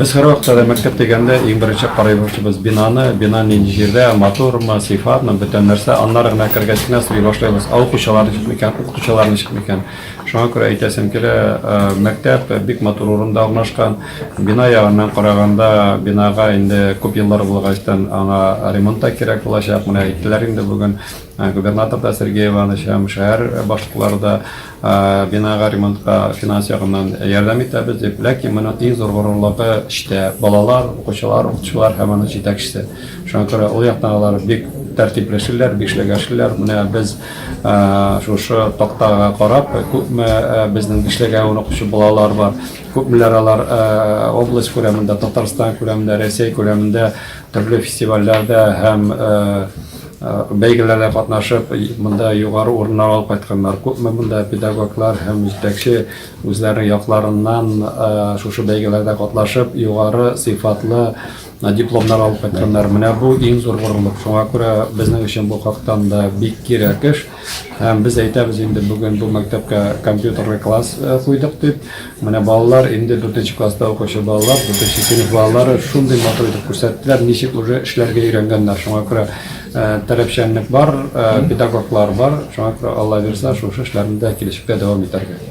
Без һәрвакытта да мәктәп дигәндә иң беренче карыйбыз бинаны, бина нинди җирдә, матурмы, сыйфатмы, бөтен нәрсә. Аннары гына кергәч кенә сорый башлыйбыз, ә укучылар ничек микән, укытучылар ничек микән. Шуңа күрә әйтәсем килә, мәктәп бик матур урында урнашкан. Бина ягыннан караганда, бинага инде күп еллар булгачтан аңа ремонт та кирәк булачак. Менә әйттеләр инде бүген губернатор да Сергей Иванович һәм шәһәр башлыклары да бинага ремонтка финанс ягыннан ярдәм итәбез дип. Ләкин моның иң зур горурлыгы эштә балалар, укучылар, укытучылар һәм аның җитәкчесе. Шуңа күрә ул яктан алар бик тәртипле эшлиләр, бик эшләгән эшлиләр. Менә без шушы тактага карап, күпме безнең бишлегә укучы балалар бар, күпмеләр алар область күләмендә, Татарстан күләмендә, Рәсәй күләмендә төрле фестивальләрдә һәм бәйгеләрдә катнашып, монда югары урыннар алып кайтканнар. Күпме монда педагоглар һәм җитәкче үзләренең якларыннан шушы бәйгеләрдә катнашып, югары сыйфатлы дипломнар алып кайтканнар. Менә бу иң зур горурлык. Шуңа күрә безнең өчен бу хактан да бик кирәк эш. Һәм без әйтәбез инде бүген бу мәктәпкә компьютерлы класс куйдык дип. Менә балалар инде дүртенче класста укучы балалар, дүртенче сыйныф балалары шундый матур итеп күрсәттеләр, ничек уже эшләргә өйрәнгәннәр. Шуңа күрә таләпчәнлек бар, педагоглар бар. Шуңа күрә Алла бирса, шушы эшләрне дә киләчәктә дәвам итәргә.